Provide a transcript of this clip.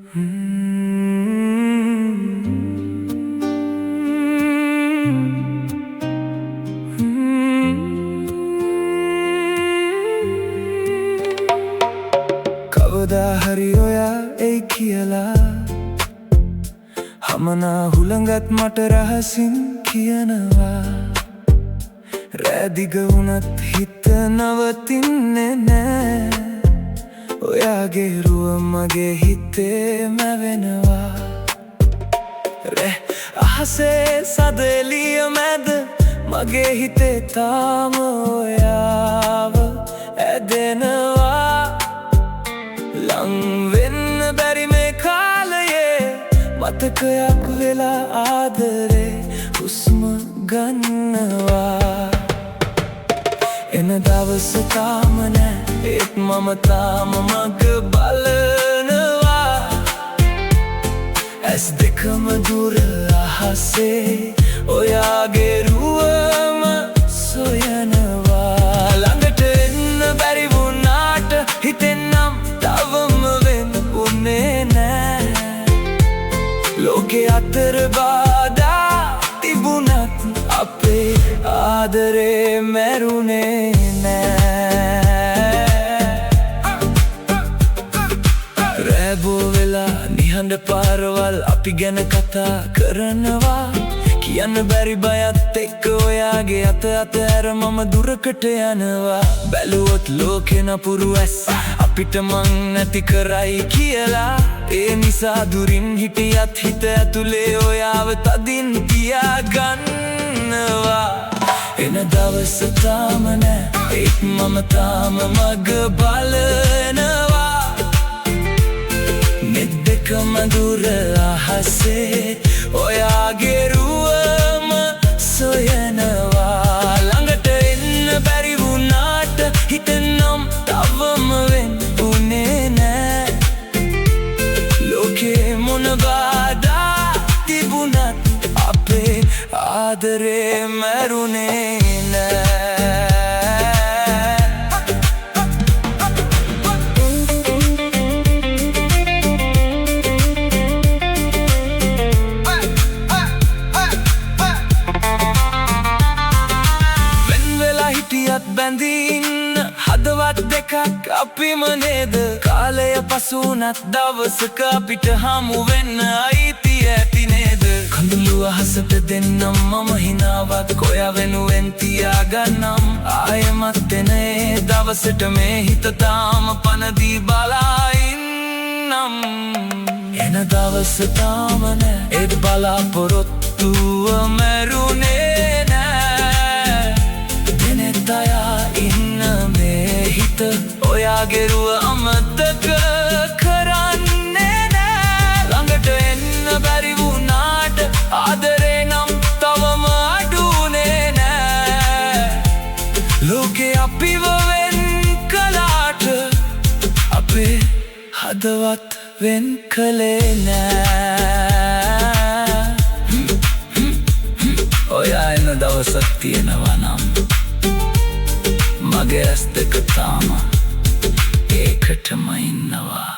කවදා හරි ඔයා එයි කියලා හමනා හුළඟත් මට රහසින් කියනවා. රෑ දිග වුණත් හිත නවතින්නේ නෑ. ඔයාගේ රුව මගේ හිතේ මැවෙනවා. රෑ අහසේ සද එළිය මැද මගේ හිතේ තාම ඔයාව ඇදෙනවා. ලං වෙන්න බැරි මේ කාලයේ මතකයක් වෙලා ආදරේ හුස්ම ගන්නවා. එන දවස තාම නෑ, ඒත් මම තාම මග බලනවා. ඇස් දෙකම දුර අහසේ ඔයාගේ රුවම සොයනවා. ළඟට එන්න බැරි වුණාට හිතෙන් නම් තවම වෙන් වුණේ නෑ. ලෝකෙ අතර බාධා තිබුණත් අපේ ආදරේ මැරුණේ නෑ. රෑ බෝ වෙලා නිහඬ පාරවල් අපි ගැන කතා කරනවා. කියන්න බැරි බයත් එක්ක ඔයාගේ අත අත ඇර මම දුරකට යනවා. බැලුවොත් ලෝකෙ නපුරු ඇස් අපිට මං නැති කරයි කියලා. ඒ නිසා දුරින් හිටියත් හිත ඇතුලේ ඔයාව තදින් තියාගන්නවා. එන දවස තාම නෑ, ඒත් මම තාම මග බලනවා. නෙත් දෙකම දුර අහසේ ඔයාගේ රුවම සොයනවා. ළඟට එන්න බැරි වුණාට හිතෙන් නම් තවම වෙන් වුණේ නෑ. ලෝකේ මොන බාධා තිබුණත් අපේ ආදරේ මැරුණේ නෑ. වෙන් වෙලා හිටියත් බැඳී ඉන්න හදවත් දෙකක් අපිම නේද? කාලය පසු වුණත් දවසක අපිට හමු වෙන්න අයිතිය ඇති නේද? කඳුළු අහසට දෙන්නම් මම හිනාවක්, ඔයා වෙනුවෙන් තියාගන්නම්. ආයෙමත් එන ඒ දවසට මේ හිත තාම පණ දී බලා ඉන්නම්. එන දවස තාම නෑ, ඒත් බලාපොරොත්තුව මැරුණේ නෑ. දෙනෙත් අයා ඉන්න මේ හිත ඔයාගේ රුව අමතක කරන්නේ නෑ. ළඟට එන්න බැරි වුණාට ආදරේ නම් තවම අඩුනේ නෑ. ලෝකේ අපිව වෙන් කළාට අපේ හදවත් වෙන් කළේ නෑ. ඔයා එන දවසක් තියෙනවා නම් මගේ ඇස් දෙක තාම ඒකටම ඉන්නවා.